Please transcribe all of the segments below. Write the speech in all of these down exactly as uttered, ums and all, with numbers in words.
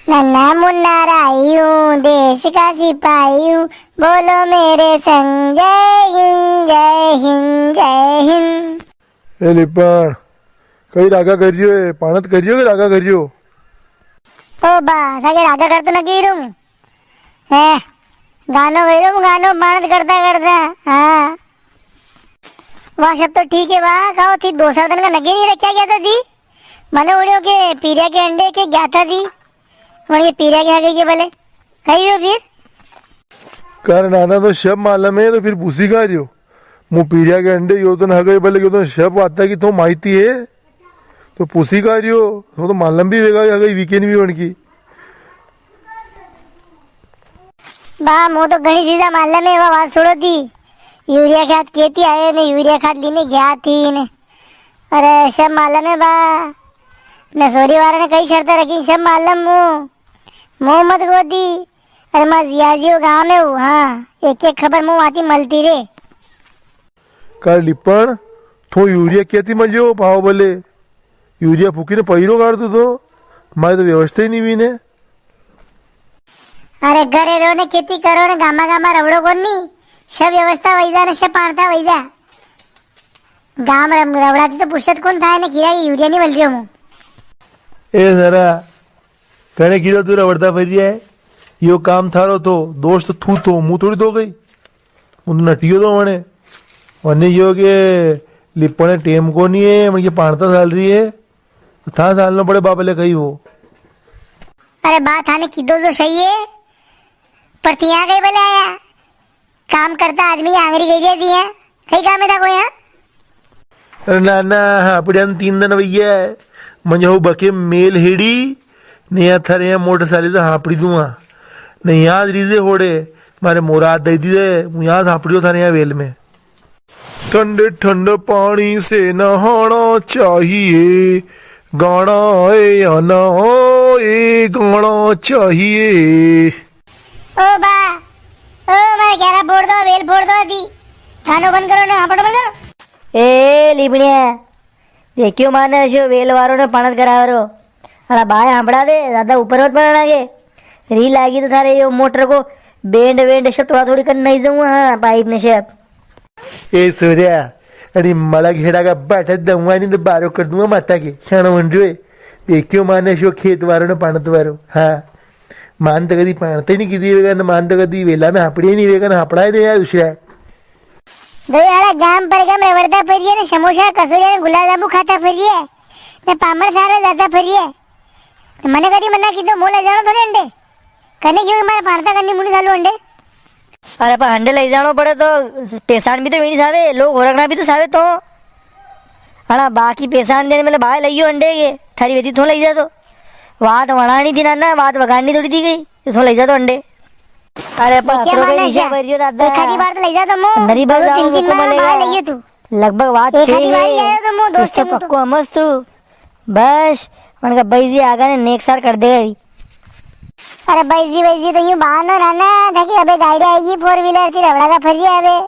नन्ना मुन्ना राई हूँ, देश का सिपाही हूँ, बोलो मेरे संग, जय हिंद, जय हिंद, जय हिंद। ए लिपण, कई रागा करियो है, पाणत करियो के रागा करियो? ओ बा, थाके रागा कर तो न कई रूं। ए, गानो गई रूं, गानो पाणत करता करता, हाँ। वा, सब तो ठीक है वा, कहो थी दो चार दन का नगे नी रख्या गया था थी। मने उड़ियो के पीरिया के अंडे के गया था थी। वणी पीरिया के हगे के भले। कई हो फिर? कर नाना तो सब मालूम है, तो फिर पूसी का रियो? मु पीरिया के अंडे यो तो न हगे भले, यो तो सब वाता की तो माहिती है। तो पूसी का रियो, वो तो मालूम भी वेगा कि हगे वीकेंड भी वणकी। बा, मु तो घणी चीजा मालूम है, वा बात छोड़ो थी। यूरिया खाद केती आयो ने, यूरिया खाद लीने गया थी ने। अरे, सब मालूम है बा। ने सोरी वाला ने कई शर्त रखी, सब मालूम मु। मु मत गोदी। अरे, मां जियाजी वो गांव में हूँ, हाँ। एक एक खबर मु वाती मलती रे। का लिपण, थो यूरिया केती मलियो भाव भले? यूरिया फूकी ने पैरो काढ़ दो तो, मारे तो व्यवस्था ही नी हुई ने। अरे घरे रो ने खेती करो ने गामा गामा रवड़ो कोनी, सब व्यवस्था वई जा ने सब पाणता वई जा। गाम रम-, रवड़ाती तो फुर्सत कोन था ने किरा ये यूरिया नी मल रियो मु। ए सरा, कने किरो तू रवड़ता फिर रिया है? यो काम थारो थो, दोस्त थू थो, मु थोड़ी दो गई। मु तो नटियो तो वणे। वणे यो के लिपणे टेम कोनी है, मन के पाणता साल री है। तो था सालनो पड़े बाबले कई वो। अरे बा, थाने कीधो तो सही है, पर तिया कई भले आया? काम करता आदमी की आंगरी गई रहती है, कई काम है था कोई यहाँ? अरे ना, ना, हापड़िया ने तीन दन वैया है। मंजे हो बके मेल हेड़ी, ने या थारे या मोटर साली तो हापड़ी दूंगा। ने या रीजे होड़े, मारे मोराद दे दी दे, मु या हापड़ियो थारे या वेल में। ठंडे ठंडे पानी से नहाना चाहिए, गाना आए या ना आए, गाना चाहिए। ओ बा, ओ मारे क्यारा फोड़ दो, वेल फोड़ दो दी। गानो बंद करो ना, हापड़ बंद करो। ए लिबड़िया, देखियो माने अशो वेल वारो ने पाणत करावरो। अड़ा बाय हांपड़ा दे, ज्यादा ऊपर मत पड़ना के। री लागी तो थारे यो मोटर को बेंड वेंड सब थोड़ा थोड़ी कर नहीं जाऊँ, हाँ, पाइप ने सब। ए सूर्या, अरे मला घेड़ा का बाटा दऊंगा नी तो बारो कर दूंगा माता के, शाणो बन रह्यो है। देखियो माने शो खेत वारो ने पाणत वारो, हाँ। मान तो कदी पाणते नी कीधी वेगा, ने मान तो कदी वेला में हापड़ी नी वेगा, ने हापड़ा ही नी यार दूसरा। दो यारा गाम पर गाम रवड़ता फरिए ने समोसा, कसोरिया ने गुलाब जामुन खाता फरिए ने पामण सारे जाता फरिए। मने कदी मना कीधो, मो ले जाणो थोड़े अंडे। कने क्यों मारे पाणता करनी मुनी सालू अंडे। अरे पर अंडे ले जाणो पड़े तो पेसान भी तो वेणी सावे, लोग ओरखना भी तो सावे तो। अणा बाकी पेसान देने में बाय लइयो अंडे के, थारी वेती थो ले जा तो। बात वणानी थी ना, ना, बात वगाड़नी थोड़ी थी गई। इसमें ले जा तो अंडे। अरे, पात्रो के माने नीचे भरियो दादा। एक आधी बार तो ले जा तो मु। अंदर ही दो बार दो जाओ, तीन तीन बार बाहर ले गयो तू। लगभग बात एक आधी बार ही आयो तो मु, दोस्त तो मु तो। पक्को हमस तू। बस, उनका भाई जी आगा ने नेक सार कर देगा अभी। अरे भाई जी, भाई जी तो यूं बाहर नो रहना था कि अबे गाड़ी आएगी four wheeler थी रबड़ा का फरिया अबे।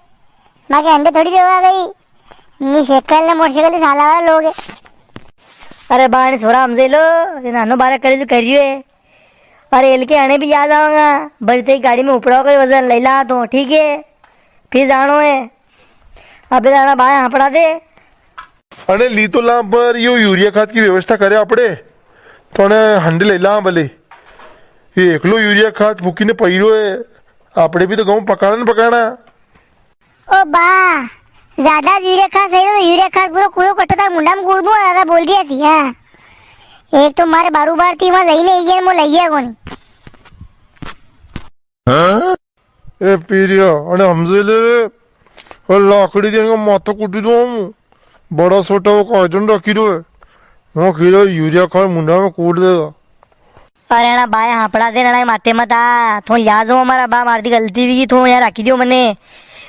माके अंडे थोड़ी देवा गई। नी साइकिल ने मोटरसाइकिल साला वाला लोग है। अरे बाणी सोरा हमजे लो, ये नानो बारह करे जो कर रही है। अरे, एल के आने भी याद आवांगा, बड़ी तेरी गाड़ी में उपड़ा कोई वजन ले ला तो, ठीक है? फिर जानो है, अबे जाना बाय हापड़ा दे। अने ली तो ला, पर यो यूरिया खाद की व्यवस्था करे आपड़े, तो अने हंडे ले ला भले। ये एकलो यूरिया खाद फूकी ने पैरो है, आपड़े भी तो गहूं पकाना न पकाना। ओ बा, ज्यादा यूरिया खाद सही तो यूरिया खाद पूरो कूड़ो कट्टो था मुंडा में कूड़ दूंगा, ज्यादा बोल दिया थी, हाँ। एक तो मारे बारू बार थी, वहां जई ने ये मो लइया कोनी। ए पीरिया, अने हमजे ले रे, और लाकड़ी देने का माथा कुटी दूं हम। बड़ा छोटा वो काजन रखी दो है। वो खीरा यूरिया खाद मुंडा में कूट देगा। अरे ना बाय हापड़ा दे ना माते मत आ, थो लिया जाओ हमारा बा, मारती गलती भी की, थो यहाँ राखी दियो मने।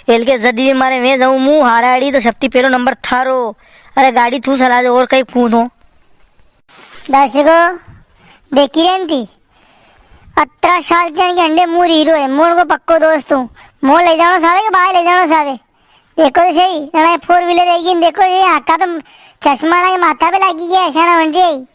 एल के जदी भी मारे मैं जाऊं मु हाराड़ी तो सबती पहलो नंबर थारो। अरे गाड़ी थू सला दे और कई फूं थो। दर्शकों, देखी रहन थी, अतरा साल के अंडे मु हीरो है, मु उनको पक्को दोस्त हूँ। मो ले जाना सावे के बाय ले जाना सावे। देखो तो सही, ना ये four wheeler रहेगी, देखो ये आका पे चश्मा ना ये माथा पे लागी गया, ऐसा ना बन रही।